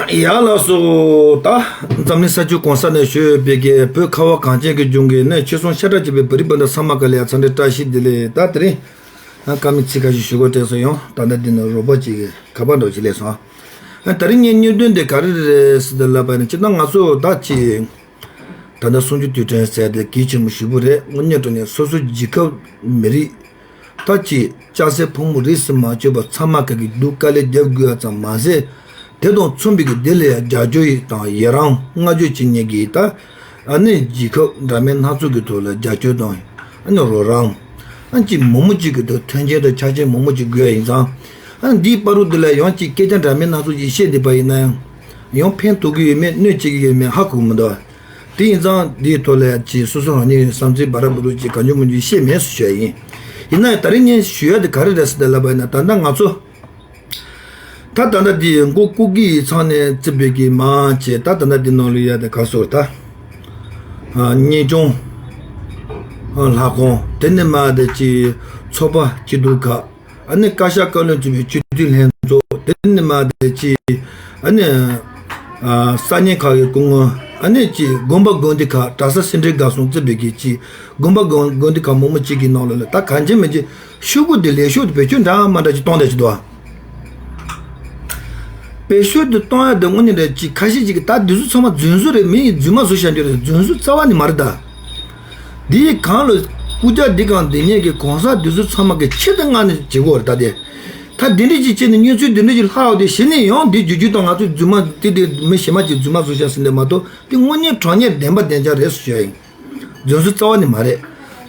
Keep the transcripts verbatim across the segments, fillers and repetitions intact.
ཡ་ལགས་སོ། ད་འཛམ་གླིང་ས་ཕྱོགས་གང་ས་ནས་བཞུགས་པའི་གི་བོད་ཁ་བ་གངས་ཅན་གྱི་ལྗོངས་ཀྱི་ནས་ཆོལ་གསུམ་ཤ་ཁྲག་གཅིག་པའི་བོད་རིགས་སྤུན་ཟླ་ཚང་མ་ག་ལ་ཡ་འཚམས་འདྲི་བཀྲ་ཤིས་བདེ་ལེགས། ད་དེ་རིང་ཨ་ཀ་མི་ཚིག་ཁ་ཤས་ཞུ་དགོས་དྲན་སོང་། ཡང་ད་ལྟ་འདི་ནས་རོགས་པ་གཅིག་གིས་ཁ་པར་འདྲ་བོ་ཅིག་སླེབས་སོང་། ཨ་ད་རིང་ངའི་སྙིང་དོན་དེ་ག་རེ་རེད་ཟེར་དུས་ལབ་པ་ཡིན་ན། སྤྱིར་བཏང་ང་ཚོ་ད་ཅིག་ད་ལྟ་གསུམ་བཅུ་དུས་དྲན་ཟེར་དེ་གལ་ཆེན་པོ་ཞེ་པོ་རེད། དངོས་གནས་དྲང་གནས་སོ་སོ་རྒྱལ་ཁབ་མི་རིགས་ད་ཅིག་ལྕགས་སྲེག་ཕོ་མོ་རིས་སུ་མ་ཆད་པ་ཚང་མ་ག་གི་སྡུག་དཀའ་ལས་རྒྱབ་དགོས་ཡ་ཙམ་མ་ཟད། དེ་དང་མཚུངས་པའི་གི་དེ་ལ་ཡ་རྒྱབ་སྐྱོར་ཡི་དང་ཡི་རང་བསྔགས་བརྗོད་བྱེད་མཁན་གྱི་ད་ཨ་ནི་རྒྱལ་ཁབ་འདྲ་མིན་སྣ་ཚོགས་ཀྱི་ཐོག་ལ་རྒྱབ་སྐྱོར་དང་ཨ་ནི་རོགས་རམ། ཨ་ཅིག་མི་མང་གཅིག་གི་ཐོག་མཐུན་རྐྱེན་དང་ཆ་རྐྱེན་མང་པོ་ཅིག་དགོས་ཡ་ཡིན་ཙང་། ཨ་འདིའི་བར་དུ་འདི་ལ་ཡང་ཅིག་སྐད་ཆ་འདྲ་མིན་སྣ་ཚོགས་ཅིག་བཤད་བསྡད་པ་ཡིན་ན་ཡང་། ཡང་ཕན་ཐོགས་ཀྱི་ཡོད་མེད་གནོད་བྱེད་ཀྱི་ཡོད་མེད་ཧ་གོ་མི་འདུག་དེ་ཡིན་ཙང་འདིའི་ཐོག་ལ་ཅིག་སོ་སོ་རང་ཉིད་བསམ་ཚུལ་འབའ་ར་འབུ་རུ་ཅིག་གང་བྱུང་མང་བྱུང་བཤད་མེད་ཟེར་ཞུ་ཡ་ཡིན། ཡིན་ན་ཡང་ད་རིང་ངས་ཞུ་ཡ་དེ་ག་རེ་རེད་ཟེར་ཏེ་ལབ་པ་ཡིན་ན། ད་ལྟ་ང་ཚོ་ད་ད་ལྟ་འདི་མགོ་སྐོར་གྱི་ཚང་ནས་བརྩིས་པའི་གི་མང་ཆེ་ད་ད་ལྟ་འདི་ནང་ལ་ཡ་དེ་ག་སོར་ད་གཉེན་སྐྱོང་ལྷ་ཁང་དེ་ནས་མ་དེ་ཅིག་ཚོགས་པ་སྐྱིད་སྡུག་ཁག་ཨ་ནི་བཀའ་ཤག་བཀའ་བློན་གཙོས་པའི་སྤྱི་འཐུས་ལྷན་ཚོགས་དེ་ནས་མ་དེ་ཅིག་ཨ་ནི་ས་གནས་ཁག་གི་སྐུ་ངོ་ཨ་ནི་ཅིག་དགོན་པ་དགོན་སྡེ་ཁག་གྲྭ་ས་སེ་འབྲེལ་དགའ་གསུམ་བརྩིས་པའི་གི་ཅིག་དགོན་པ་དགོན་དགོན་སྡེ་ཁག་མང་པོ་ཅིག་གི་ནང་ལ་ལ་ད་གང་ཅི་མི་ཅི་ཤོག་གུ་དེ་ལས་ཤོག་དེ་བེད་སྤྱོད་འདྲ་མ་འདྲ་ཅིག་གཏོང་བསྡད་ཅིག་འདུག་བེད་སྤྱོད་དེ་གཏོང་ཡ་དེ་དངོས་གནས་རེད། ཅིག་ཁ་ཤས་ཅིག་གིས་ད་འདི་ཚོ་ཚང་མ་རྫུན་བཟོ་རེད། མི་ཡིས་རྫུན་མ་བཟོ་བཞག་རྒྱུ་རེད། རྫུན་བཟོ་རྩ་བ་ནས་མ་རེད་ད། འདི་ཡི་གང་ལ་སྐུ་རྒྱག་འདི་གང་འདི་ཉིད་ཀྱི་གོང་ས་འདི་ཚོ་ཚང་མ་གི་ཆེད་དུ་མངགས་ནས་བྱེད་དགོས་རེད་ད་དེ། ད་འདི་འདྲས་ཅིག་བྱས་ནས་གནས་ཚུལ་འདི་འདྲས་ཅིག་ལྷག་ཡོད་དེ་གཞི་ནས་ཡང་འདི་བརྗོད་རྒྱུ་དང་ང་ཚོའི་རྫུན་མ་དེ་དེ་མི་གཞན་མ་ཅིག་རྫུན་མ་བཟོ་བཞག་ཟིན་དེ་མ་གཏོགས་དེ་དངོས་གནས་དྲང་གནས་བདེན་པ་བདེན་རྐྱང་རེད་ཟེར་ཞུ་ཡ་ཡིན། རྫུན་བཟོ་རྩ་བ་ནས་མ་རེད།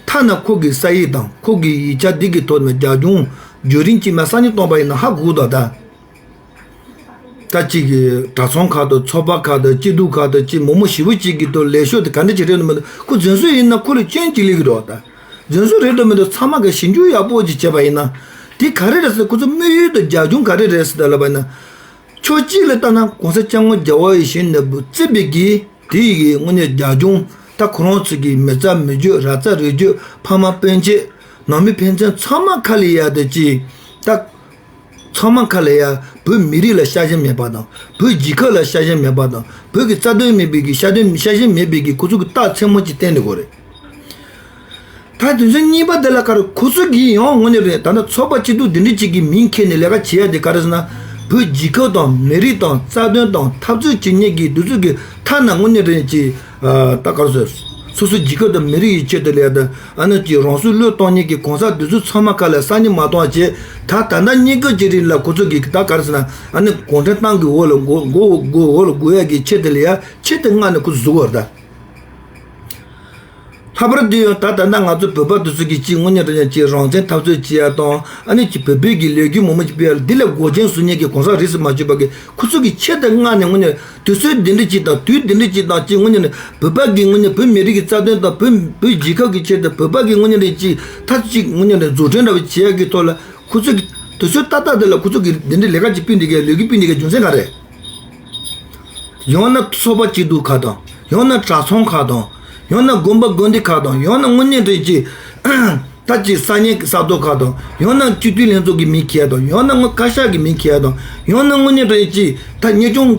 ཐ་ན་ཁོ་གི་ས་ཡིག་དང་ཁོ་གི་ཡིག་ཆ་འདི་གི་ཐོག་ནས་རྒྱབ་ལྗོངས་བརྒྱུད་རིམ་གྱིས་མ་གསར་རྙིང་གཏོང་པ་ཡིན་ན་ཧ་གོ་གི་འདུག་ད། ད་ཅིག་གི་གྲྭ་ཚང་ཁག་དང་ཚོགས་པ་ཁག་དང་སྐྱིད་སྡུག་ཁག་དང་ཅིག་མང་མང་ཞེ་པོ་ཅིག་གི་ཐོག་ལས་ཤོག་དེ་ག་འདྲ་ཅིག་རེད་འདུག་མི་འདུག་ཁོ་རྫུན་བཟོ་ཡིན་ན་ཁོ་ལ་སྐྱོན་ཅིག་སླེབས་ཀྱི་འདུག་ད་རྫུན་བཟོ་རེད་འདུག་མི་འདུག་ཚང་མ་གི་ཞིབ་འཇུག་ཡག་པོ་ཅིག་བྱས་པ་ཡིན་ན། དེ་ག་རེ་རེད་ཟེར་ཁོ་ཚོ་དམིགས་ཡུལ་དང་རྒྱབ་ལྗོངས་ག་རེ་རེད་ཟེར་ད་ལབ་པ་ཡིན་ན། ཕྱོགས་གཅིག་ལ་ལྟ་ན་གོང་ས་སྐྱབས་མགོན་རྒྱལ་བ་ཡིད་བཞིན་ནོར་བུ་བརྩིས་པའི་གི་དེ་ཡི་གི་དངོས་གནས་རྒྱབ་ལྗོངས། ད་ཁོ་རང་ཚོ་གི་མི་རྩ་མི་རྒྱུད་ར་རྩ་རུས་རྒྱུད་ཕ་མ་སྤུན་མཆེད་ནང་མི་ཕན་ཚུན་ཚང་མ་ཁ་ལ་ཡ་དེ་ཅིག་ད། ཚང་མ་ཁ་ལ་ཡ་བོད་མི་རིགས་ལ་ཤ་ཞེན་མེད་པ་དང་བོད་རྒྱལ་ཁབ་ལ་ཤ་ཞེན་མེད་པ་དང་བོད་ཀྱི་རྩ་དོན་མེད་པའི་གི་ཤ་དོན་ཤ་ཞེན་མེད་པའི་གི་ཁོ་ཚོ་གི་རྟགས་མཚན་མོ་ཅིག་བསྟན་ནས་གོ་རེད། ད་དེ་ཚོ་གཉིས་པ་དེ་ལ་ཁར་ཁོ་ཚོ་གིས་ཡང་དངོས་གནས་རེད། ད་ལྟ་ཚོགས་པ་སྐྱིད་སྡུག་འདི་འདྲ་ཅིག་གི་མིང་ཁྱེར་ནས་ལས་ཀ་བྱེད་ཡ་དེ་ག་རེ་ཟེར་ན། བོད་རྒྱལ་ཁབ་དང་མི་རིགས་དང་རྩ་དོན་དང་འཐབ་རྩོད་བྱེད་མཁན་གྱི་འདི་ཚོ་གི་ཐ་ན་དངོས་གནས་རེད་ཅིག་ད་ག་རེ་ཟེར། སོ་སོའི་རྒྱལ་ཁབ་དང་མི་རིགས་ཀྱི་ཆེད་དུ་ལས་དང་ཨ་ནི་ཀྱི་རང་སྲོག་བློས་གཏོང་མཁན་གྱི་གོང་ས་འདི་ཚོ་ཚང་མ་ཁ་ལ་གསར་རྙིང་མ་གཏོང་བྱས། ད་ད་ལྟ་གཉིས་ཀ་ཅི་རིགས་ལ་ཁོ་ཚོ་གི་ད་ག་རེ་ཟེར་ན་ཨ་ནི་གུང་ཁྲན་ཏང་གི་འོག་ལ་མགོ་མགོ་མགོ་འོག་ལ་སྒུག་ཡ་གི་ཆེད་དུ་ལས་ཡ་ཆེད་དུ་མངགས་ནས་ཁོ་ཚོ་བཟོ་གི་ཡོད་རེད་ད། ལྷག་པར་དུ་ཡང་ད་ད་ལྟ་ང་ཚོ་བོད་པ་འདི་ཚོ་གི་ཅིག་དངོས་གནས་དྲང་གནས་ཅིག་རང་བཙན་འཐབ་རྩོད་བྱེད་ཡ་དང་ཨ་ནི་ཅིག་བོད་པའི་གི་ལས་འགུལ་མང་པོ་ཅིག་སྤེལ་ཡ་འདི་ལ་འགོག་རྐྱེན་བཟོ་མཁན་གྱི་གོང་ས་རིས་སུ་མ་ཆད་པ་གི་ཁོ་ཚོ་གི་ཆེད་དུ་མངགས་ནས་དངོས་གནས། དུས་ཚོད་འདི་འདྲ་ཅིག་དང་དུས་འདི་འདྲ་ཅིག་དང་ཅིག་དངོས་གནས་ནས་བོད་པ་གི་དངོས་གནས་བོད་མི་རིགས་ཀྱི་རྩ་དོན་དང་བོད་བོད་རྒྱལ་ཁབ་ཀྱི་ཆེད་དུ་བོད་པ་གི་དངོས་གནས་ནས་ཅིག་མཐའ་གཅིག་དངོས་གནས་ནས་འཛུགས་སྐྲུན་འདྲ་བ་བྱེད་ཡག་གི་ཐོག་ལ་ཁོ་ཚོ་གི་དུས་ཚོད་ཏག་ཏག་དེ་ལ་ཁོ་ཚོ་གི་འདི་འདྲའི་ལས་ཀ་ཅིག་སྤེལ་འདི་གའི་ལས་འགུལ་སྤེལ་འདི་གའི་རྒྱུ་མཚན་ག་རེ། ཡང་ན་ཚོགས་པ་སྐྱིད་སྡུག་ཁག་དང་ཡང་ན་གྲྭ་ཚང་ཁག་དང་ཡང་ན་དགོན་པ་དགོན་སྡེ་ཁག་དང་ཡང་ན་དངོས་གནས་རེད་ཅིག་ད་ཅིག་ས་གནས་ཀྱི་ས་ཐོག་ཁག་དང་ཡང་ན་སྤྱི་འཐུས་ལྷན་ཚོགས་ཀྱི་མིང་ཁྱེར་དང་ཡང་ན་ངོ་བཀའ་ཤག་གི་མིང་ཁྱེར་དང་ཡང་ན་དངོས་གནས་དྲང་གནས་ཅིག་ད་གཉེར་སྐྱོང་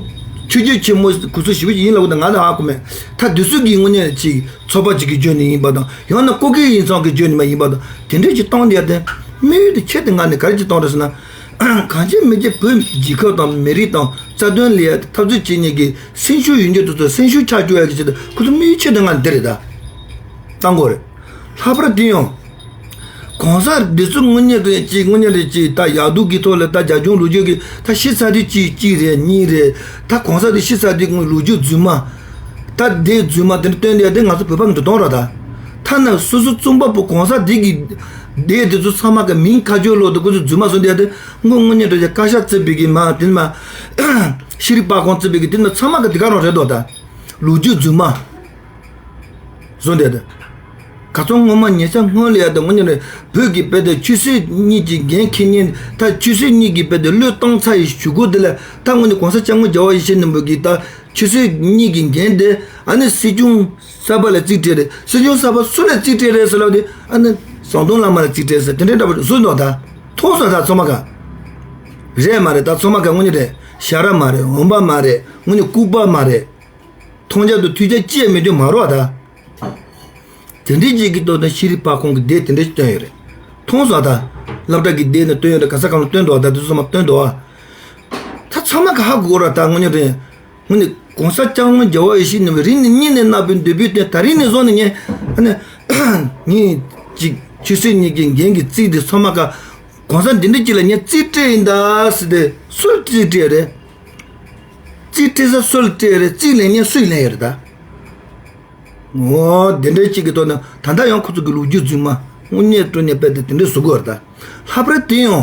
ཆོས་བརྒྱུད་ཆེན་མོ་ཁོ་ཚོ་ཞེ་པོ་ཅིག་ཡིན་ལབ་དགོས་ད་ང་ལ་ཧ་གོ་མེད། ད་འདི་ཚོ་གི་དངོས་གནས་ཅིག་ཚོགས་པ་ཅིག་གི་བརྗོད་ནི་ཡིན་པ་དང་ཡང་ན་སྐུ་སྒེར་ཡིན་ཙང་གི་བརྗོད་ནི་མ་ཡིན་པ་དང་དེ་འདྲས་ཅིག་གཏོང་བསྡད་དེ་དམིགས་ཡུལ་དེ་ཆེད་དུ་མངགས་ནས་ག་རེ་ཅིག་གཏོང་རེད་ཟེར་ན། གང་ཅི་མི་ཅི་བོད་རྒྱལ་ཁབ་དང་མི་རིགས་དང་རྩ་དོན་ལ་འཐབ་རྩོད་བྱེད་མཁན་གྱི་སེམས་ཤུགས་ཡོད་མཁན་དེ་ཚོ་སེམས་ཤུགས་ཆག་བཅུག་ཡ་གི་ཆེད་དུ་ཁོ་ཚོ་དམིགས་ཡུལ་ཆེད་དུ་མངགས་ནས་འདི་རེད་ད། གཏང་དགོས་རེད། ལྷག་པར་དུ་ཡང་། གོང་ས་འདི་ཚོ་དངོས་གནས་རེད་ཅིག་དངོས་གནས་རེད་ཅིག་ད་ཡག་སྡུག་གི་ཐོག་ལ་ད་རྒྱབ་ལྗོངས་ལོ་རྒྱུས་ཀྱི་ད་ཤི་ཚར་དུས་གཅིག་གཅིག་རེད་གཉིས་རེད། ད་གོང་ས་འདི་ཤི་ཚར་དུས་ལོ་རྒྱུས་རྫུན་མ། ད་དེ་རྫུན་མ་དེ་འདྲ་སྟོན་བསྡད་དེ་ང་ཚོ་བོད་པ་མི་འདྲ་གཏོང་ར་ད། ཐ་ན་སོ་སོ་རྩོམ་པ་པོ་གོང་ས་འདི་གི་སྡེ་དེ་ཚོ་ཚང་མ་གི་མིང་ཁ་བརྗོད་ལོག་ཏུ་ཁོ་ཚོ་རྫུན་མ་བཟོ་བསྡད་དེ་དངོས་དངོས་གནས་འདྲ་ཅིག་བཀའ་ཤག་བརྩིས་པའི་གི་མ་དེ་ནི་མ་ཤེས་རིག་པ་ཁོང་བརྩིས་པའི་གི་དེ་ནི་ཚང་མ་གི་དེ་ག་རང་རེད་དོ་ད། ལོ་རྒྱུས་རྫུན་མ། བཟོ་འདྲ་དེ། ག་ཚོད་སྔོན་མ་ཉེ་ཆར་སྔོན་ལ་ཡ་དེ་དངོས་གནས་རེད་བོད་ཀྱི་དཔེ་དེ་ཆོས་སྲིད་གཉིས་ཀྱི་འགན་འཁྱེར་མཁན་ད་ཆོས་སྲིད་གཉིས་ཀྱི་དཔེ་དེ་བློས་བཏང་ཚར་ཡི་གཞུག་གུ་དེ་ལ་ད་དངོས་གནས་གོང་ས་སྐྱབས་མགོན་རྒྱལ་བ་ཡིད་བཞིན་ནོར་བུ་གིས་ད་ཆོས་སྲིད་གཉིས་ཀྱི་འགན་དེ་ཨ་ནི་སྲིད་སྐྱོང་གསར་པ་ལ་རྩིས་སྤྲད་རེད། སྲིད་སྐྱོང་གསར་པ་སུ་ལ་རྩིས་སྤྲད་རེད་ཟེར་ལབ་དེ་ཨ་ནི་ཟམ་གདོང་བླ་མ་ལ་རྩིས་སྤྲད་ཟེར་དེ་འདྲའི་འདྲ་པོ་བཟོ་འདུག་ད་མཐོང་སོང་ད་ཚང་མ་ག་རེད་མ་རེད། ད་ཚང་མ་ག་དངོས་གནས་རེད། ཞ་ར་མ་རེད། འོན་པ་མ་རེད། དངོས་གནས་ལྐུགས་པ་མ་རེད། མཐོང་རྒྱ་དང་ཐོས་རྒྱ་ཅི་ཡང་མེད་དུས་མ་རོགས་ད། དེ་འདྲའི་ཅིག་གི་ཐོག་ནས་ཤེས་རིག་པ་ཁོང་གི་སྡེ་དེ་འདྲ་ཞིག་བཏོན་ཡོད་རེད། མཐོང་སོང་ད། སློབ་གྲྭ་གི་སྡེ་ནས་བཏོན་ཡོད་རེད། ག་ས་ག་ལ་བཏོན་འདུག་ད། དེ་ཚོ་ཚང་མ་བཏོན་འདུག་ཨ། ད་ཚང་མ་ག་ཧ་གོ་ར། ད་དངོས་གནས་རེད། དངོས་གནས་གོང་ས་སྐྱབས་མགོན་རྒྱལ་བ་ཡིད་བཞིན་ནོར་བུ་རིང་ནས་སྙིང་ནས་བརྣག་པའི་འདོད་པའི་དོན། ད་རིང་ནས་བཟུང་ནས་ངས་ཨ་ནི་ངས་ཅིག་ཆོས་སྲིད་གཉིས་ཀྱི་འགན་གྱི་རྩིས་དེ་ཚང་མ་ག་གོང་ས་འདི་འདྲ་ཅིག་ལ་ངས་རྩིས་སྤྲད་ཡིན་ད་ཟེར་ཏེ་སུས་རྩིས་སྤྲད་རེད། རྩིས་སྤྲད་ས་སུ་ལ་སྤྲད་རེད། རྩིས་ལེན་མཁན་སུས་ལེན་ཡོད་རེད་ད། འོ་དེ་འདྲའི་ཅིག་གི་ཐོག་ནས་ད་ལྟ་ཡང་ཁོ་ཚོ་གི་ལོ་རྒྱུས་རྫུན་མ་དངོས་གནས་དྲང་གནས་དཔེ་དེ་དེ་འདྲའི་བཟོ་གི་ཡོད་རེད་ད། ལྷག་པར་དེ་ཡང་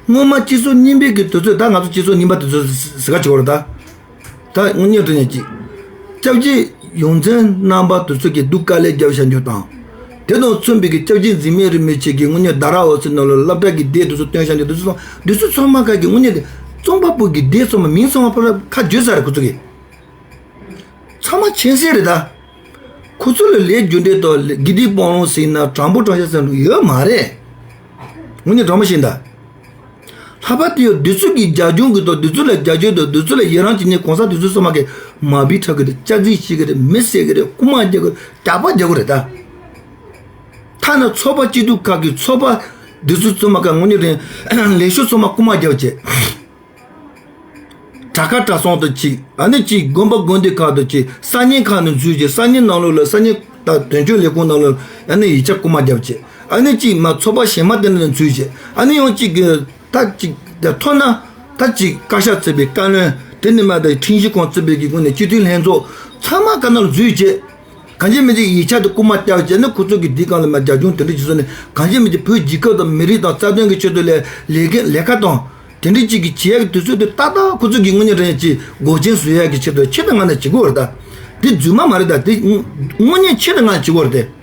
སྔོན་མ་སྤྱི་ཚོགས་རྙིང་པའི་གི་དུས་ཚོད། ད་ང་ཚོ་སྤྱི་ཚོགས་རྙིང་པ་དུས་ཚོད་ཟེར་ག་བྱེད་དགོས་རེད་ད། ད་དངོས་གནས་དྲང་གནས་ཅིག་སྐྱབས་རྗེ་ཡོངས་འཛིན་རྣམ་པ་དེ་ཚོ་གིས་སྡུག་དཀའ་ལས་བརྒྱབ་བཞག་རྒྱུ་དང་། དེ་དང་མཚུངས་པའི་གི་སྐྱབས་རྗེ་འཛིན་མའི་རིན་པོ་ཆེ་གིས་དངོས་གནས་ཟླ་ར་འོ་ཚོའི་ནང་ལ་སློབ་གྲྭ་གི་སྡེ་དེ་ཚོ་བཏོན་བཞག་རྒྱུ་དེ་ཚོ་དང་དེ་ཚོ་ཚང་མ་ག་གི་དངོས་གནས་དེ་རྩོམ་པ་པོ་གི་སྡེ་ཚང་མ་མིང་ཚང་མ་ཕར་ཁ་བརྗོད་ས་རེད་ཁོ་ཚོ་གིས། ཚང་མ་མཁྱེན་གསལ་རེད་ད། ཁོ་ཚོ་ལ་ལས་རྒྱུ་འབྲས་དང་དགེ་སྡིག་སྤང་བླང་ཟེར་ན་དྲང་པོ་དྲང་བཞག་ཟེར་ན་ཡོད་མ་རེད། དངོས་གནས་དྲང་པོ་བཤད་ན་ད། ལྷག་པར་དུ་ཡང་འདི་ཚོ་གི་རྒྱབ་ལྗོངས་ཀྱི་དང་འདི་ཚོ་ལ་རྒྱབ་སྐྱོར་དང་འདི་ཚོ་ལ་ཡི་རང་བྱེད་མཁན་གོང་ས་འདི་ཚོ་ཚང་མ་གིས་མ་བི་ཁྲབ་ཀྱི་རེད། སྐྱག་རྫུན་བཤད་ཀྱི་རེད། མི་བསད་ཀྱི་རེད། རྐུ་མ་རྒྱག་གི་རེད། དྲག་པོ་རྒྱག་གི་རེད་ད། ཐ་ན་ཚོགས་པ་སྐྱིད་སྡུག་ཁག་གི་ཚོགས་པ་འདི་ཚོ་ཚང་མ་ག་དངོས་གནས་རེད། ལས་ཤོག་ཚང་མ་རྐུ་མ་རྒྱག་བྱས། དྲ་ཁ་དྲ་སོང་དུ་གཅིག་ཨ་ནི་གཅིག་དགོན་པ་དགོན་སྡེ་ཁག་ཏུ་གཅིག་ས་གནས་ཁག་ནས་འཛུལ་གྱི། ས་གནས་ནང་ལོགས་ལ་ས་གནས་དང་དོན་གཅོད་ལས་ཁུངས་ནང་ལོགས་ཨ་ནི་ཡིག་ཆ་རྐུ་མ་བརྒྱབ་བྱས། ཨ་ནི་གཅིག་མ་ཚོགས་པ་གཞན་མ་དེ་འདྲ་ནས་འཛུལ་བྱས། ཨ་ནི་ཡང་གཅིག་གི་ད་གཅིག་ད་མཐོ་ན་ད་གཅིག་བཀའ་ཤག་བརྩིས་པའི་བཀའ་བློན། དེ་ནས་མ་ད་ཁྲིམས་ཞིབ་ཁང་བརྩིས་པའི་གི་སྒོ་ནས་སྤྱི་འཐུས་ལྷན་ཚོགས་ཚང་མ་ག་ནང་ལ་འཛུལ་བྱས། གང་ཅི་མི་ཅི་ཡིག་ཆ་དེ་རྐུ་མ་བརྒྱབ་བྱས་ནས་ཁོ་ཚོ་གི་འདི་སྒང་ལ་མ་རྒྱབ་ལྗོངས་དེ་འདྲ་བྱེད་སོང་ནས། གང་ཅི་མི་ཅི་བོད་རྒྱལ་ཁབ་དང་མི་རིགས་དང་རྩ་དོན་གྱི་ཆེད་དུ་ལས་ལས་ཀ་ལས་ཀ་དང་དེ་འདྲ་ཅིག་གི་བྱེད་ཡག་གི་དུས་ཚོད་དེ་ཏག་ཏག་ཁོ་ཚོ་གི་དངོས་གནས་དྲང་གནས་ཀྱི་འགོག་རྐྱེན་བཟོ་ཡག་གི་ཆེད་དུ་ཆེད་དུ་ང་ནས་བྱེད་དགོས་རེད་ད། དེ་རྫུན་མ་མ་རེད་ད། དེ་དངོས་གནས་ཆེད་དུ་ང་བྱེད་དགོས་རེད་དེ།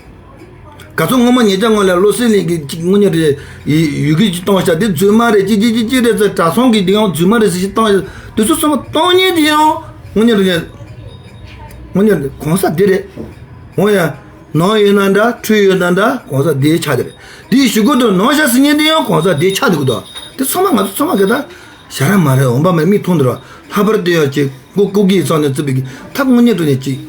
ག་ཚོད་སྔོན་མ་ཉེ་ཆར་སྔོན་ལ་བློ་གསལ་གླིང་གི་ཅིག་དངོས་གནས་རེད། ཡི་ཡི་གེ་ཅིག་བཏང་ཤག་དེ་རྫུན་མ་རེད། ཅི་ཅི་ཅི་ཅི་རེད་ཟེར། གྲྭ་ཚང་གི་དེ་ཡང་རྫུན་མ་རེད་ཟེར་ཅིག་བཏང་ཤག་དེ་ཚོ་ཚང་མ་བཏང་མཁན་དེ་ཡང་དངོས་གནས་རེད། དངོས་གནས་གོང་ས་དེ་རེད། འོ་ཡ། ནང་ཡོད་ན་འདྲ། འཁྲུལ་ཡོད་ན་འདྲ། གོང་ས་དེའི་ཆ་དེ་རེད། དེའི་ཞུ་སྐུལ་དུ་ནང་ཤག་ཟེར་མཁན་དེ་ཡང་གོང་ས་དེའི་ཆ་དེ་གི་འདུག་དེ་ཚང་མ་ང་ཚོ་ཚང་མ་གི་ད། ཞ་ར་མ་རེད། འོན་པ་མ་རེད། མིག་མཐོང་འདུག་ར། ལྷག་པར་དུ་ཡང་ཅིག་སྐུ་སྐུ་སྒེར་ཚང་ནས་བརྩིས་པའི་གི་ཐབས་དངོས་གནས་དྲང་གནས་ཅིག་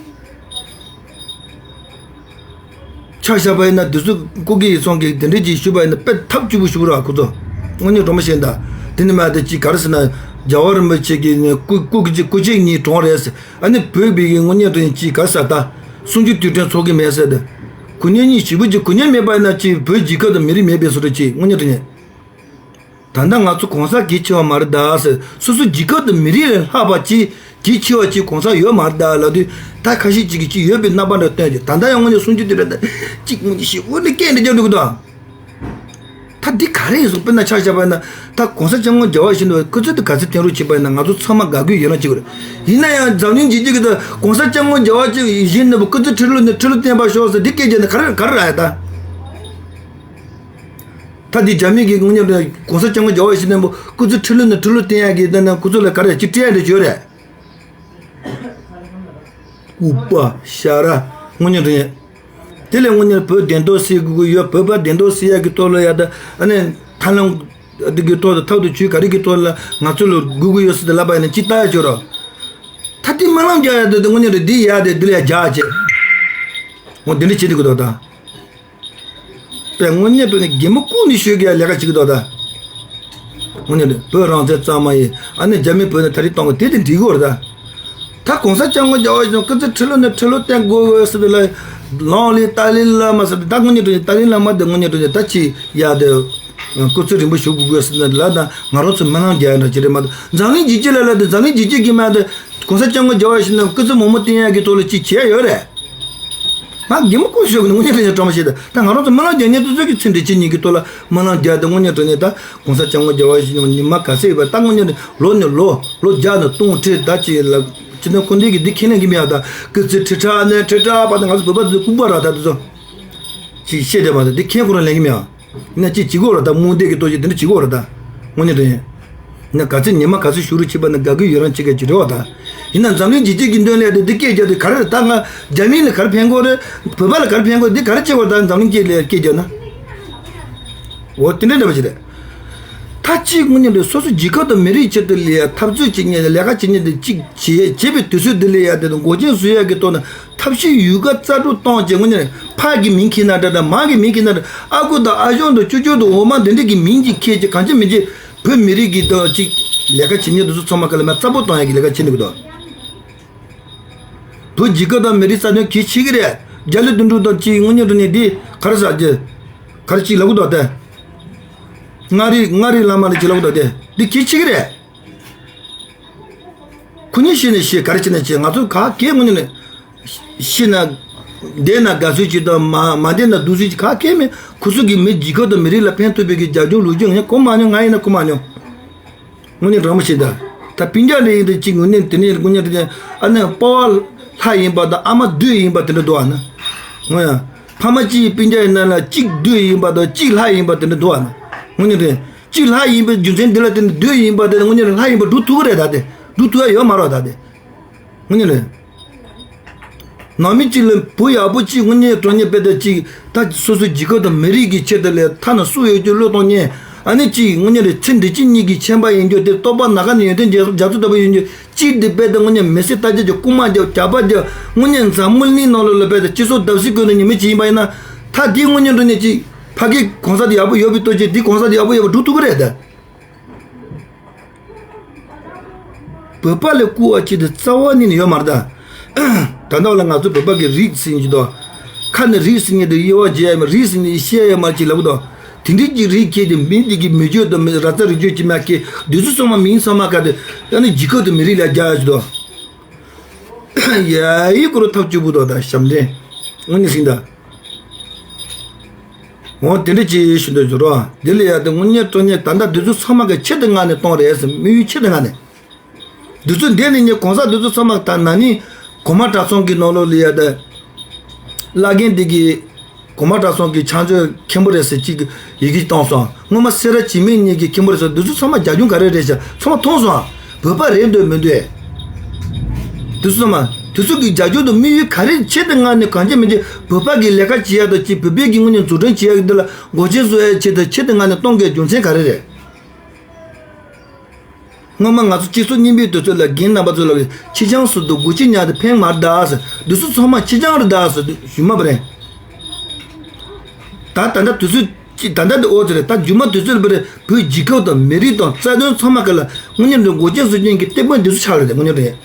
ཆ་བཞག་པ་ཡིན་ན་འདི་ཚོ་སྐུ་སྒེར་ཚང་གིས་དེ་འདྲས་ཅིག་ཞུས་པ་ཡིན་ན་དཔེ་ཐབས་སྐྱོ་པོ་ཞིག་རེད་བ། ཁོ་ཚོ་དངོས་གནས་དྲང་མོ་བཤད་ན་ད། དེ་ནི་མ་དེ་ཅིག་ག་རེ་ཟེར་ན། རྒྱལ་བ་རིན་པོ་ཆེ་གིས་ནི་སྐུ་སྐུ་གཅིག་སྐུ་གཅིག་གཉིས་གྲོངས་རེད་ཟེར། ཨ་ནི་བོད་པའི་གི་དངོས་གནས་དྲང་གནས་ཅིག་ག་རེ་ཟེར་ད། གསུམ་བཅུ་དུས་དྲན་ཚོགས་ཀྱི་མེད་ཟེར་ད། གུ་ཉེན་གཉིས་ཞེ་པོ་ཅིག་གུ་ཉེན་མེད་པ་ཡིན་ན་ཅིག་བོད་རྒྱལ་ཁབ་དང་མི་རིགས་མེད་པའི་བཟོ་འདྲ་ཅིག་དངོས་གནས་དྲང་གནས། ད་ལྟ་ང་ཚོ་གོང་ས་གལ་ཆེ་བ་མ་རེད་ད་ཟེར། སོ་སོ་རྒྱལ་ཁབ་དང་མི་རིགས་ལས་ལྷག་པ་ཅིག་གལ་ཆེ་བ་ཅིག་གོང་ས་ཡོད་མ་རེད་ད་ལབ་དུས། ད་ཁ་ཤས་ཅིག་གིས་ཅིག་ཡོད་པའི་རྣམ་པ་འདྲ་སྟོན་གྱི། ད་ལྟ་ཡང་དངོས་གནས་གསུང་རྒྱུ་དེ་རེད་ད། ཅིག་དངོས་གནས་ཞེ་པོ་ནས་སྐད་འདྲ་རྒྱག་འདུག་གི་ད། ད་འདི་ག་རེ་ཡིན་སོང་། དཔེར་ན་ཆ་བཞག་པ་ཡིན་ན། ད་གོང་ས་སྐྱབས་མགོན་རྒྱལ་བ་ཡིད་བཞིན་ནོར་བུའི་སྐུ་ཚེ་དེ་ག་ཚོད་བརྟན་རུ་བྱས་པ་ཡིན་ན་ང་ཚོ་ཚང་མ་དགའ་གུས་ཡི་རང་བྱེད་དགོས་རེད། ཡིན་ན་ཡང་འཛམ་གླིང་རྒྱལ་སྤྱི་གི་ད་གོང་ས་སྐྱབས་མགོན་རྒྱལ་བ་ཡིད་བཞིན་ནོར་བུ་སྐུ་ཚེ་ཁྲི་ལོ་ནས་ཁྲི་ལོ་བརྟན་པར་ཤོག་ཟེར་འདི་སྐད་རྒྱག་ན་ག་རེ་ག་རེ་རག་ཡ་ད། ད་འདི་རྒྱ་མི་གི་དངོས་གནས་དྲང་གོང་ས་སྐྱབས་མགོན་རྒྱལ་བ་ཡིད་བཞིན་ནོར་བུ་སྐུ་ཚེ་ཁྲི་ལོ་ནས་ཁྲི་ལོ་བརྟན་ཡག་གི་ད་ནི་ཁོ་ཚོ་ལ་ག་རེ་ཅིག་སྤྲད་ཡ་འདྲ་བྱོས་རེད། ལྐུགས་པ་ཞ་ར། དངོས་གནས་དྲང་གནས། དེ་ལས་དངོས་གནས་བོད་བདེན་མཐའ་གསལ་དགོས་ཀྱི་ཡོད། བོད་པ་བདེན་མཐའ་གསལ་ཡག་གི་ཐོག་ལ་ཡ་ད། ཨ་ནི་ཐབས་ལམ་འདི་གི་ཐོག་ཏུ་ཐབས་དང་ཇུས་ག་རེ་གི་ཐོག་ལ་ང་ཚོ་ལ་དགོས་ཀྱི་ཡོད་ཟེར་ཏེ་ལབ་པ་ཡིན་ན་ཅིག་ལྟ་ཡ་བྱོས་རོགས། ད་དེ་སྨོན་ལམ་རྒྱག་ཡ་དེ་དེ་དངོས་གནས་དྲང་གནས་འདི་ཡ་དེ་འདི་ལ་ཡ་རྒྱག་བྱས། འོ་འདི་འདྲ་བྱེད་དུས་གི་ཐོག་ད། པས་དངོས་གནས་དྲང་གནས་གད་མོ་བཀུག་ནས་ཤོད་ཀྱི་ཡ་ལས་ཀ་བྱེད་ཀྱི་འདུག་ད། དངོས་གནས་བོད་རང་བཙན་གཙང་མ་ཡིན། ཨ་ནི་རྒྱ་མི་བོད་ནས་ད་རེས་གཏོང་གི་དེ་དེ་འགྲིག་གི་རེད་ད། ད་གོང་ས་སྐྱབས་མགོན་རྒྱལ་བ་ཡིད་བཞིན་སྐུ་ཚེ་ཁྲི་ལོ་ནས་ཁྲི་ལོ་བརྟན་དགོས་ཟེར་དེ་ལ། ལོང་ལི་ཏཱ་ལི་བླ་མ་ཟེར་དེ་ད་དངོས་གནས་དྲང་གནས་ཏཱ་ལི་བླ་མ་དེ་དངོས་གནས་དྲང་གནས་ད་ཅི་ཡ་དེ། སྐུ་ཚེ་རིང་པོ་བཞུགས་དགོས་ཟེར་ནས་ལ་ད་ང་རང་ཚོ་སྨོན་ལམ་རྒྱག་ཡ་འདྲ་ཅི་རེད་མ་གཏོགས། འཛམ་གླིང་རྒྱལ་སྤྱི་ལ་ལ་དེ་འཛམ་གླིང་རྒྱལ་སྤྱི་གིས་མ་དེ། གོང་ས་སྐྱབས་མགོན་རྒྱལ་བ་ཡིད་བཞིན་ནོར་བུ་སྐུ་ཚེ་མང་པོ་བརྟན་ཡག་གི་ཐོག་ལ་ཅིག་བྱས་ཡོད་རེད། ང་གད་མོ་བཀུག་ཤོག་གི་དངོས་གནས་དྲང་གནས་དྲང་མོ་བཤད་ད། ད་ང་རང་ཚོ་སྨོན་ལམ་རྒྱག་མཁན་དེ་ཚོ་གི་ཚེ་འདི་ཕྱི་གཉིས་ཀྱི་ཐོག་ལ་སྨོན་ལམ་རྒྱག་དེ་དངོས་གནས་དྲང་གནས་ད་གོང་ས་སྐྱབས་མགོན་རྒྱལ་བ་ཡིད་བཞིན་ནོར་བུ་ཉི་མ་ག་ཚོད་ཡོད་པ་ད་དངོས་གནས་ལོ་ནས་ལོ་ལོ་བརྒྱ་ནས་སྟོང་ཁྲི་ད་ཅིག་ལ་སྤྱི་ནོར་སྐུ་ཕྲེང་གི་འདི་ཁས་ལེན་གི་མེད་ཡ་ད། སྐུ་ཚེ་ཁྲི་ཕྲག་ནས་ཁྲི་ཕྲག་བར་དུ་ང་ཚོ་བོད་པ་དེ་ཚོ་ལྐུགས་པ་ར་ད་དེ་ཚོ་ཅིག་བཤད་བསྡད་པ་ད་འདི་ཁས་ཁོ་རང་ལེན་གི་མེད་ཡ། ཡིན་ན་ཅིག་བྱེད་དགོས་རེད་ད། རྨོངས་དད་ཀྱི་ལྟོ་ཆས་དེ་འདྲ་བྱེད་དགོས་རེད་ད། དངོས་གནས་དྲང་གནས། ཡིན་ན་ག་ཚོད་ཉི་མ་ག་ཚོད་བཞུགས་རོགས་བྱེད་པ་ན་དགའ་གི་ཡོད་རང་བྱེད་མཁན་ཅིག་རེད་བ་ད། ཡིན་ན་འཛམ་གླིང་རྒྱལ་སྤྱི་གི་མདུན་ལས་དེ་འདི་སྐད་རྒྱག་དུས་ག་རེ་རེད་ད། ང་རྒྱ་མི་ལ་ག་རེ་ཕན་གི་རེད། བོད་པ་ལ་ག་རེ་ཕན་གི་རེད། འདི་ག་རེ་བྱེད་དགོས་རེད་ད། འཛམ་གླིང་སྐད་ལ་སྐད་རྒྱག་ན། འོ་དེ་འདྲ་འདྲ་བ་ཞིག་རེད། ད་ ཨ། གཅིག་དངོས་གནས་རེད། སོ་སོ་རྒྱལ་ཁབ་དང་མི་རིགས་ཆེད་དུ་ལས་ཡ་འཐབ་རྩོད་བྱེད་མཁན། ལས་ཀ་བྱེད་མཁན་དེ་གཅིག་བྱེད་བྱེད་པའི་དུས་ཚོད་འདི་ལས་ཡ་དེ་དང་འགོག་རྐྱེན་བཟོ་ཡ་གི་ཐོག་ནས་ཐབས་ཤེས་ཡོད་དཀའ་རྩལ་སྤྲུགས་གཏོང་བྱེད། དངོས་གནས་རེད། ཕ་གི་མིང་ཁྱེར་ན་འདྲ་འདྲ། མ་གི་མིང་ཁྱེར་ན་འདྲ། ཨ་ཁུ་དང་ཨ་ཞང་དང་ཅོ་ཅོ་དང་འོ་མ་འདི་འདྲ་གི་མིང་གཅིག་ཁྱེར་བྱས་གང་བྱེད་མི་བྱེད། བོད་མི་རིགས་ཀྱི་དང་གཅིག་ལས་ཀ་བྱེད་མཁན་དེ་ཚོ་ཚང་མ་ག་ལ་མ་རྩ་པོ་གཏོང་ཡ་གི་ལས་ཀ་བྱེད་ནི་གི་འདུག་བོད་རྒྱལ་ཁབ་དང་མི་རིགས་རྩ་དོན་གལ་ཆེ་གི་རེད། རྒྱ་ལོ་དོན་གྲུབ་དང་གཅིག་དངོས་གནས་དྲང་གནས་འདི་ག་རེ་ཟེར་རྒྱུ། ག་རེ་གཅིག་ལབ་གི་འདུག་སྟེ། མངའ་རིས་མངའ་རིས་བླ་མ་ལ་གཅིག་ལབ་གི་འདུག་སྟེ། འདི་གལ་ཆེ་གི་རེད། ཁོ་གཉིས་ཤི་ནས་ཤི། ག་རེ་བྱས་ནས་ཤི། ང་ཚོ་ག་གེ་དངོས་གནས་ནས་ཤི་ན་བསྡད་ན་དགའ་ཚོད་ཅིག་དང་། མ་མ་བསྡད་ན་སྡུག་ཚོད་ཅིག་ག་གེ་མེད། ཁོ་ཚོ་གི་མི་རྒྱལ་ཁབ་དང་མི་རིགས་ལ་ཕན་ཐོགས་པའི་གི་རྒྱབ་ལྗོངས་ལོ་རྒྱུས་ངས་གོ་མ་མྱོང་། ང་ཡིན་ན་གོ་མ་མྱོང་། དངོས་གནས་དྲང་མོ་བཤད་ད། ད་སྤུན་ཀྱག་ལས་ཡིན་དེ་གཅིག་དངོས་གནས་དེ་ནས་དངོས་གནས་དེ་ནས་ཨ་ནི་སྤོ་བོ་ལྷ་ཡིན་པ་དང་ཨ་མ་བདུད་ཡིན་པ་དེ་འདྲ་འདུག་ཨ་ན། ངོ་ཡ། ཕ་མ་གཅིག་སྤུན་ཀྱག་ཡིན་ན་ལ་གཅིག་བདུད་ཡིན་པ་དང་གཅིག་ལྷ་ཡིན་པ་དེ་འདྲ་འདུག་ཨ་ན། དངོས་གནས་དེ་གཅིག་ལྷ་ཡིན་པའི་རྒྱུ་མཚན་འདི་ལ་བརྟེན་ནས་བདུད་ཡིན་པ་དེ་དངོས་གནས་ལྷ་ཡིན་པ་སྒྲུབ་ཐུབ་ཀྱི་རེད། ད་དེ་སྒྲུབ་ཐུབ་ཡ་ཡོད་མ་རེད། ད་དེ། དངོས་གནས་རེད། ནང་མི་གཅིག་ལ་བུ་ཡག་པོ་གཅིག་དངོས་གནས་དྲང་གནས་དཔེ་དེ་གཅིག་ད་སོ་སོའི་རྒྱལ་ཁབ་དང་མི་རིགས་ཀྱི་ཆེད་དུ་ལས་ཐ་ན་སུ་ཡོད་རྒྱུ་བློས་གཏོང་མཁན། ཨ་ནི་གཅིག་དངོས་གནས་རེད། ཚེ་འདི་ཕྱི་གཉིས་ཀྱི་ཁྱིམ་པ་ཡིན་རྒྱུ་དེ། རྟོགས་པ་ན་ཁ་ནས་ཡོན་ཏན་རྒྱ་མཚོ་ལྟ་བུ་ཡིན་རྒྱུ་གཅིག་འདི་དཔེ་དེ་དངོས་གནས་མི་སེར་ལྟ་རྒྱ་རྒྱ་རྐུ་མ་རྒྱབ་ཇག་པ་རྒྱབ། དངོས་གནས་འཛམ་བུ་གླིང་ནང་ལོགས་ལ་དཔེ་དེ་སྤྱི་ཚོགས་བརྡབ་གསིག་བཀོད་ནས་ཉི་མ་གཅིག་ཡིན་པ་ཡིན་ན། ད་འདི་དངོས་གནས་དྲང་གནས་གཅིག་ཕ་གི་གོང་ས་དེ་ཡག་པོ་ཡོད་པའི་ལྟོས་ཀྱི་འདི་གོང་ས་དེ་ཡག་པོ་ཡོད་པ་སྒྲུབ་ཐུབ་ཀྱི་རེད་ད། བོད་པ་ལ་བསྐུར་བ་ཅིག་དེ་རྩ་བ་ཉིད་ནས་ཡོད་མ་རེད་ད། ད་ལྟ་བ་ལ་ང་ཚོ་བོད་པ་གི་རིགས་ཟེར་གྱི་འདུག་ཁ་ནས་རིགས་ཟེར་མཁན་དེ་དབྱེ་བ་འབྱེད་ཡ་མེད། རིགས་ཟེར་མཁན་དེ་བཤད་ཡ་མ་ཅིག་ལབ་གི་འདུག་དེ་འདྲའི་གི་རིགས་ཁྱེར་ཏེ་མི་འདི་གི་མི་ཆོས་དང་མི་ར་རྩ་རི་ཆོས་ཅིག་མ་ཁྱེར། འདི་ཚོ་ཚང་མ་མིང་ཚང་མ་ག་དེ་ཨ་ནི་རྒྱལ་ཁབ་དང་མི་རིགས་ལ་རྒྱག་ཡ་ཅིག་འདུག་ཡ་ཡི་ཀོ་རོ་ཐབས་སྐྱོ་པོ་དང་ད་ཞབས་འདྲེན་དངོས་གནས་ཟིན་ད། འོ་དེ་འདྲ་ཅིག་ཞུ་འདོད་བྱུང་རོགས། དེ་ལ་ཡ་དེ་དངོས་གནས་དྲང་གནས་ད་ལྟ་འདི་ཚོ་ཚང་མ་གི་ཆེད་དུ་མངགས་ནས་གཏོང་རེད་ཟེར། དམིགས་ཡུལ་ཆེད་དུ་མངགས་ནས། འདི་ཚོ་འདས་ནས་ཉེ་གོང་ས་འདི་ཚོ་ཚང་མ་ད་ན་ནིང་གོང་མ་གྲྭ་ཚང་གི་ནང་ལོགས་ལ་ཡ་དེ་བླ་རྒན་འདི་གི་གོང་མ་གྲྭ་ཚང་གི་ཕྱག་མཛོད་མཁན་པོ་རེད་ཟེར་གཅིག་ཡི་གེ་བཏང་སོང་། སྔོན་མ་སེ་ར་བྱེས་སྨད་གཉིས་ཀྱི་མཁན་པོ་རེད་ཟེར། འདི་ཚོ་ཚང་མ་རྒྱ་གཞུང་ག་རེ་རེད་ཟེར་ཚང་མ་མཐོང་སོང་། བོད་པ་རེད་འདོད་མི་འདོད། འདི་ཚོ་ཚང་མ་དེ་ཚོ་གི་རྒྱ་གཞུང་དུ་དམིགས་ཡུལ་ག་རེ་ཆེད་དུ་མངགས་ནས་གང་བྱེད་མི་བྱེད་བོད་པ་གི་ལས་ཀ་བྱེད་ཡ་དང་གཅིག་བོད་པའི་གི་དངོས་གནས་འཛུགས་སྐྲུན་བྱེད་ཡ་གི་འདི་ལ་འགོག་རྐྱེན་བཟོ་ཡ་ཆེད་དུ་ཆེད་དུ་མངགས་ནས་གཏོང་དགོས་རྒྱུ་མཚན་ག་རེ་རེད། སྔོན་མ་ང་ཚོ་སྤྱི་ཚོགས་རྙིང་པའི་དུས་ཚོད་ལ་རྒན་རྣམ་པ་ཚོ་ལ་ཕྱི་རྐྱང་ཟུར་དུ་སྒོ་ཕྱི་ཉག་དེ་ཕན་མ་རེད་ཟེར། འདི་ཚོ་ཚང་མ་ཕྱི་རྐྱང་རེད་ཟེར་ཞུས་མ་པ་རེད། ད་ད་ལྟ་དུས་ཚོད་ཀྱི་ད་ལྟ་འདི་འོ་ཙི་རེད། ད་རྒྱུ་མ་དུས་ཚོད་པ་རེད། བོད་རྒྱལ་ཁབ་དང་མི་རིགས་དང་རྩ་དོན་ཚང་མ་ག་ལ་དངོས་གནས་འདི་འགོག་རྐྱེན་བཟོ་མཁན་གྱི་སྟེགས་བུ་འདི་ཚོ་ཆགས་རེད། དངོས་གནས་རེད།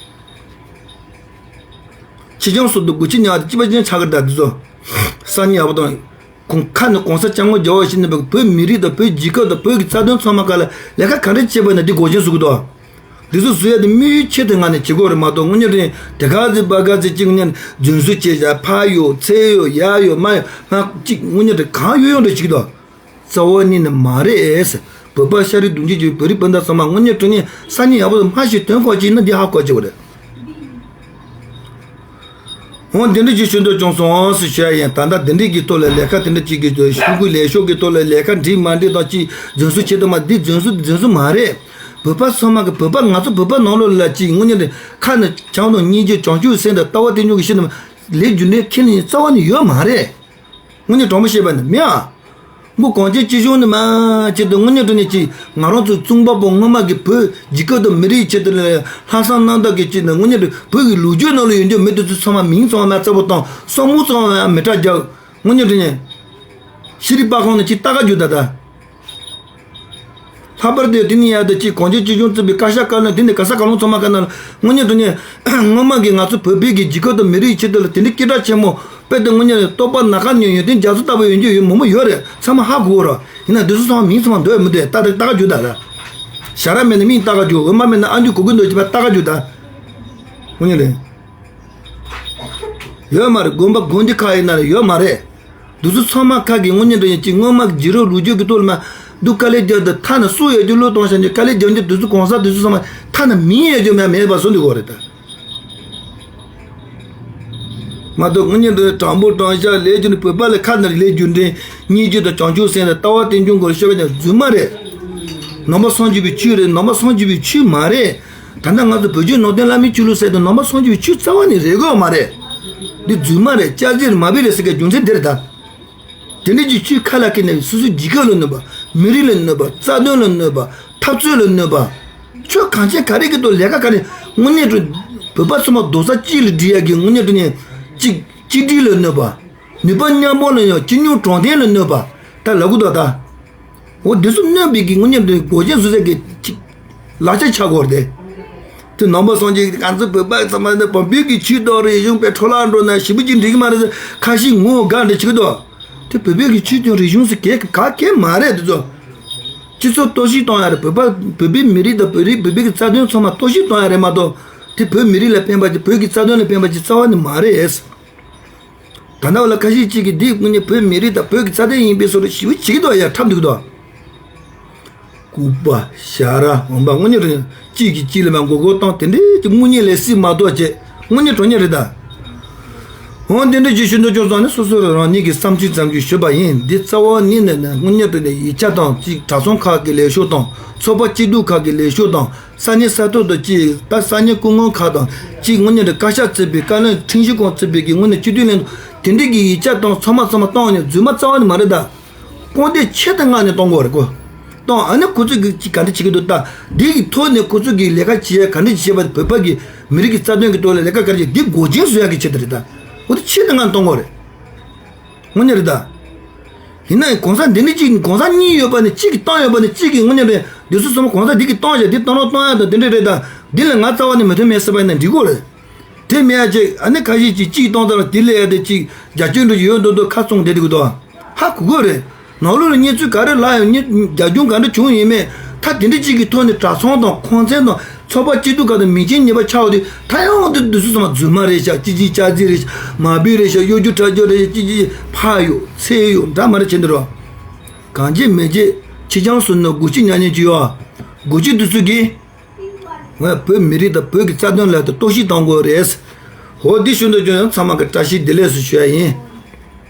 ཕྱི་རྐྱང་ཟུར་དུ་སྒོ་ཕྱི་ཉག་དེ་ཅི་པ་ཅན་ཆགས་ཀྱི་རེད། ད་འདི་ཚོ་སང་ཉིན་ཡག་པོ་དང་། གོང་ཁ་ནས་གོང་ས་སྐྱབས་མགོན་རྒྱལ་བ་ཡིད་བཞིན་ནོར་བུས་བོད་མི་རིགས་དང་བོད་རྒྱལ་ཁབ་དང་བོད་ཀྱི་རྩ་དོན་ཚང་མ་ག་ལ་ལས་ཀ་ག་འདྲ་བྱས་པ་ན་འདི་འགོག་རྐྱེན་བཟོ་གི་འདུག་འདི་ཚོ་བཟོ་ཡ་དེ་དམིགས་ཡུལ་ཆེད་དུ་མངགས་ནས་བྱེད་དགོས་རེད་མ་གཏོགས། དངོས་གནས་དྲང་གནས་དེ་ག་ཚོད་པ་ག་ཚོད་ཅིག་ནས་རྫུན་བཟོ་བྱས་བཞག་ཕར་གཡུག་ཚུར་གཡུག་ཡར་གཡུག་མར་གཡུག་ཧ་ཅིག་དངོས་གནས་དྲང་གང་གཡུག་གཡུག་འདྲ་བྱེད་ཀྱི་འདུག་རྩ་བ་ཉིད་ནས་མ་རེད། བོད་པ་ཤ་རུས་གདུང་རྒྱུད་ཀྱི་བོད་རིགས་སྤུན་ཟླ་ཚང་མ་དངོས་གནས་དྲང་གནས་སང་ཉིན་ཡག་པོ་དང་སྨྲ་ཤེས་དོན་གོ་ཅིག་ཡིན་ན་འདི་ཧ་གོ་བྱེད་དགོས་རེད། འོ་འདི་འདྲ་ཅིག་ཞུ་འདོད་བྱུང་སོང་ཟེར་ཞུ་ཡ་ཡིན། ད་ལྟ་འདི་འདྲ་གི་ཐོག་ལ་ལས་ཀ་དེ་འདྲ་ཅིག་གི་ཤོག་གུ་ལས་ཤོག་གི་ཐོག་ལ་ལས་ཀ་འགྲིག་མ་འགྲིག་དང་ཅིག་རྫུན་བཟོ་བྱེད་དུ་མ་འདི་རྫུན་བཟོ་རྫུན་བཟོ་མ་རེད། བོད་པ་ཚང་མ་གི་བོད་པ་ང་ཚོ་བོད་པ་ནང་ལོགས་ལ་ཅིག་དངོས་གནས་རེད། ཁ་ནས་བྱམས་དང་སྙིང་རྗེ་བྱང་ཆུབ་སེམས་དང་ལྟ་བ་རྟེན་འབྱུང་གི་ཤེས་དུ་མ་ལས་རྒྱུ་འབྲས་ཁས་ལེན་རྩ་བ་ནས་ཡོད་མ་རེད། དངོས་གནས་དྲང་པོ་བཤད་པ་ནི་མི་ཨ། མགོ་གངས་ཅན་སྐྱིད་གཤོངས་ནི་མ་ཆེད་དུ་དངོས་གནས་དྲང་གནས་ཀྱི་ང་རང་ཚོ་གཙུག་པ་པོ་སྔོན་མ་གི་བོད་རྒྱལ་ཁབ་དང་མི་རིགས་ཆེད་དུ་ལ་ལྷག་བསམ་རྣམ་དག་གི་ཆེད་དུ་དངོས་གནས་དྲང་བོད་ཀྱི་ལོ་རྒྱུས་ནང་ལ་ཡོད་འགྱོ་མི་དེ་ཚོ་ཚང་མ་མིང་ཚང་མ་རྩ་བོ་བཏང་བསམ་བློ་ཚང་མ་མི་གྲགས་རྒྱག་དངོས་གནས་དྲང་གནས་ཤེས་རིག་པ་ཁང་ནས་ཅིག་ལྟ་ག་རྒྱུ་ད་ད། ལྷག་པར་དུ་དེ་ནི་ཡ་དེ་གཅིག་གངས་ཅན་སྐྱིད་གཤོངས་བཙུགས་པའི་བཀའ་ཤག་བཀའ་བློན་དེ་ནི་ག་ས་ག་ལུང་ཚང་མ་ག་ན་ལ་དངོས་གནས་དྲང་གནས་སྔོན་མ་གི་ང་ཚོ་བོད་པའི་གི་རྒྱལ་ཁབ་དང་མི་རིགས་ཆེད་དུ་ལ་དེ་འདྲའི་སྐད་གྲགས་ཆེན་མོ་དཔེ་དེ་དངོས་གནས་རྟོགས་པ་ན་ག་ནས་ཡོན་ཏན་རྒྱ་མཚོ་ལྟ་བུ་ཡོད་རྒྱུ་ཡོད་མང་པོ་ཡོད་རེད། ཚང་མ་ཧ་གོ་ར། ཡིན་ན་འདི་ཚོ་ཚང་མ་མིང་ཚང་མ་འདོད་མི་འདོད་ལྟ་ལྟ་ག་རྒྱུ་ད་ལ། ཞྭ་ར་མེད་ན་མིང་ལྟ་ག་རྒྱུ། འོ་མ་མེད་ན་ཨ་འདུས་གོ་དགུ་འདོད་ཅེས་པ་ལྟ་ག་རྒྱུ་ད། དངོས་གནས་རེད། ཡོད་མ་རེད། དགོན་པ་དགོན་སྡེ་ཁག་ཡིན་ན་རེད་ཡོད་མ་རེད། འདི་ཚོ་ཚང་མ་ཁ་གི་དངོས་གནས་དྲང་གནས་ཀྱི་སྔོན་མ་གི་རྗེས་རབས་ལོ་རྒྱུས་ཀྱི་ཐོག་ལ་མ་འདུག་དཀའ་ལས་རྒྱག་དུས་ཐ་ན་སུ་ཡོད་རྒྱུ་བློས་གཏོང་བྱ་རྒྱུ་དཀའ་ལས་རྒྱག་རྒྱུ་དེ་ཚོ་གོང་ས་དེ་ཚོ་ཚང་མ་ཐ་ན་མིང་ཡོད་རྒྱུ་མེད་མེད་པ་བཟོ་འདུག་གོ་རེད་ད། མ་གཏོགས་དངོས་གནས་དྲང་པོ་དྲང་བཞག་ལས་རྒྱུ་ནི་བོད་པ་ལ་ཁ་ནས་ལས་རྒྱུ་འབྲས་སྙིང་རྗེ་དང་བྱང་ཆུབ་སེམས་དང་ལྟ་བ་རྟེན་འབྱུང་སྐོར་ཤོད་པ་ཀྱང་རྫུན་མ་རེད། ནང་པ་སངས་རྒྱས་པའི་ཆོས་རེད། ནང་པ་སངས་རྒྱས་པའི་ཆོས་མ་རེད། ད་ལྟ་ང་ཚོ་བོད་བརྒྱུད་ནང་བསྟན་བླ་མའི་ཆོས་ལུགས་ཟེར་དུས་ནང་པ་སངས་རྒྱས་པའི་ཆོས་རྩ་བ་ནས་རེད་དགོས་མ་རེད། འདི་རྫུན་མ་རེད། ལྕགས་རྫི་རེད། མ་བི་རེད་ཟེར་མཁན་རྒྱུ་མཚན་འདི་རེད་ད། དེ་འདྲ་གྱི་ཆོས་ཁ་ལ་ཁེལ་ནས་སོ་སོའི་རྒྱལ་ཁབ་ལ་གནོད་པ། མི་རིགས་ལ་གནོད་པ། རྩ་དོན་ལ་གནོད་པ། འཐབ་རྩོད་ལ་གནོད་པ། ཆོས་གང་ཅན་ག་རེ་གི་ཐོག་ལས་ཀ་ག་རེ། དངོས་གནས་དྲང་བོད་པ་ཚང་མ་རྡོག་རྩ་གཅིག་ལ་སྒྲིལ་ཡ་གི་དངོས་གནས་དྲང་གནས་གཅིག་གཅིག་སྒྲིལ་ལ་གནོད་པ། ནུས་པ་མཉམ་སྤུངས་ལ་ཡང་སྤྱི་སྙོམས་དྲང་བདེན་ལ་གནོད་པ། ད་ལབ་གི་འདུག་ད། འོ་འདི་ཚོ་གནོད་པའི་གི་དངོས་གནས་དྲང་གནས་འགོག་རྐྱེན་བཟོ་ས་གི་གཅིག་ལག་ཆ་ཆགས་དགོས་རེད། དེ་ནང་པ་སངས་རྒྱས་ཀྱིས་ང་ཚོ་བོད་པ་ཚང་མ་ནི་བོད་པའི་གི་ཆོས་དང་རིག་གཞུང་པའི་འཕྲོ་བརླག་འགྲོ་ན་ཞེ་པོ་ཅིག་འགྲིག་གི་མ་རེད་ཟེར། ཁ་ཤས་ངོ་དགའ་འདྲ་བྱེད་ཀྱི་འདུག་དེ་བོད་པའི་གི་ཆོས་དང་རིག་གཞུང་ཟེར་གལ་ག་གལ་མ་རེད་དེ་ཚོ། སྤྱི་ཚོགས་གཏོར་བཤིག་གཏོང་ཡ་རེད། བོད་པ་བོད་པའི་མི་རིགས་དང་བོད་རིགས་བོད་པའི་གི་རྩ་དོན་ཚང་མ་གཏོར་བཤིག་གཏོང་ཡ་རེད་མ་གཏོགས། དེ་བོད་མི་རིགས་ལ་ཕན་པ་ཅིག་བོད་ཀྱི་རྩ་དོན་ལ་ཕན་པ་ཅིག་རྩ་བ་ནས་མ་རེད། ད་ལྟ་བ་ལ་ཁ་ཤས་ཅིག་གིས་འདི་དངོས་གནས་བོད་མི་རིགས་དང་བོད་ཀྱི་རྩ་དོན་ཡིན་པའི་བཟོ་འདྲ་ཞེ་པོ་བྱེད་ཀྱི་འདུག་ཡ། འཁྲབ་འདུག་གི་འདུག་ལྐུགས་པ་ཞ་ར་འོན་པ་དངོས་གནས་རེད། གཅིག་གིས་གཅིག་ལ་མ་མགོ་སྐོར་བཏང་དེ་འདྲའི་གི་དངོས་གནས་ལས་སྲིད་མ་གཏོགས་བྱས་དངོས་གནས་དྲང་གནས་རེད་ད། འོན་དེ་འདྲ་ཅིག་ཞུ་འདོད་བྱུང་སོང་ནས་སོ་སོ་རང་ཉིད་ཀྱི་བསམ་ཚུལ་ཙམ་ཞིག་ཞུས་པ་ཡིན། འདི་རྩ་བ་ནས་ནས་ནས་དངོས་གནས་དྲང་གནས་ཡིག་ཆ་དང་གཅིག་གྲྭ་ཚང་ཁག་གི་ལས་ཤོག་དང་ཚོགས་པ་སྐྱིད་སྡུག་ཁག་གི་ལས་ཤོག་དང་ས་གནས་ས་ཐོག་ཏུ་གཅིག་ད་ས་གནས་སྐུ་ངོ་ཁག་དང་གཅིག་དངོས་གནས་དྲང་བཀའ་ཤག་བརྩིས་པའི་བཀའ་བློན་ཁྲིམས་ཞིབ་ཁང་བརྩིས་པའི་གི་དངོས་གནས་སྤྱི་འཐུས་ལྷན་ཚོགས་དེ་འདྲའི་གི་ཡིག་ཆ་དང་ཚང་མ་ཚང་མ་བཏང་ནས་རྫུན་མ་རྩ་བ་ནས་མ་རེད་ད། དཔུང་སྡེ་ཆེད་དུ་མངགས་ནས་གཏོང་དགོས་རེད་གོ། གཏོང་ཨ་ནི་ཁོ་ཚོས་གི་ཅིག་ག་འདྲ་བྱེད་ཀྱི་འདུག་ད། འདི་གི་ཐོག་ནས་ཁོ་ཚོས་གི་ལས་ཀ་བྱེད་ཡ་ག་འདྲ་བྱེད་པ་བོད་པ་གི་མི་རིགས་ཀྱི་རྩ་དོན་གི་ཐོག་ལ་ལས་ཀ་ག་རེ་བྱེད་འདི་འགོག་རྐྱེན་བཟོ་ཡ་གི་ཆེད་དུ་རེད་ད། འོ་དེ་ཆེད་དུ་མངགས་ནས་གཏོང་དགོས་རེད། དངོས་གནས་རེད་ད། ཡིན་ན་གོང་ས་འདི་འདྲ་ཅིག་གོང་ས་གཉིས་ཡོད་པ་ནས་གཅིག་གིས་བཏང་ཡོད་པ་ནས་གཅིག་གིས་དངོས་གནས་རེད། འདི་ཚོ་ཚང་མ་གོང་ས་འདི་གིས་བཏང་བཞག་འདི་བཏང་རོགས་གཏོང་ཡ་དང་དེ་འདྲ་རེད་ད། འདི་ལ་ང་རྩ་བ་ནས་མོས་མཐུན་མེད་ཟེར་བ་ཡིན་ན་འགྲིག་གོ་རེད། དེ་མེད་ཡ་ཅིག་ཨ་ནི་ཁ་ཤས་ཅིག་གཅིག་གཏོང་ཙང་དེ་ལས་ཡ་དེ་ཅིག་རྒྱ་ཆེན་འགྲོ་ཡོད་མདོག་མདོག་ཁ་བཙུམ་བསྡད་འདུག་གི་འདུག་ཧ་གོ་གི་རེད། ནང་ལོགས་ལ་གནས་ཚུལ་ག་རེ་ལབ་ཡང་རྒྱ་ཁྱོན་ག་འདྲ་བྱུང་ཡིན་མིན་ད་དེ་འདྲ་ཅིག་གི་ཐོག་ནས་གྲྭ་ཚང་དང་ཁང་ཚན་དང་ཚོགས་པ་སྐྱིད་སྡུག་ག་དང་མིང་ཅན་ཉེས་པ་ཆགས་འོ་དེ་ད་ཡང་འོ་དེ་འདི་ཚོ་ཚང་མ་རྫུན་མ་རེད་ཤག་ཅི་ཅི་ཅ་ཅི་རེད་ཤག་མ་བུ་རེད་ཤག་གཡོ་སྒྱུ་ཁྲ་སྒྱུ་རེད་ཤག་ཅི་ཅི་ཕ་ཡོད་ཚེ་ཡོད་འདྲ་མ་རེད་བྱེད་འདི་རོ། གང་བྱེད་མི་བྱེད་ཁྱི་སྤྱང་སུ་ནོ་སྒོ་ཁྱི་ཉག་ཉག་ཅི་ཡོད་ཨ། སྒོ་ཁྱི་འདི་ཚོ་གིས། ང་བོད་མི་རིགས་དང་བོད་ཀྱི་རྩ་དོན་ལ་དེ་གཏོར་བཤིག་གཏོང་དགོས་རེད། འོ་འདི་ཞུ་འདོད་ཀྱང་ཡང་ཚང་མ་གི་བཀྲ་ཤིས་བདེ་ལེགས་སུ་ཞུ་ཡ་ཡིན།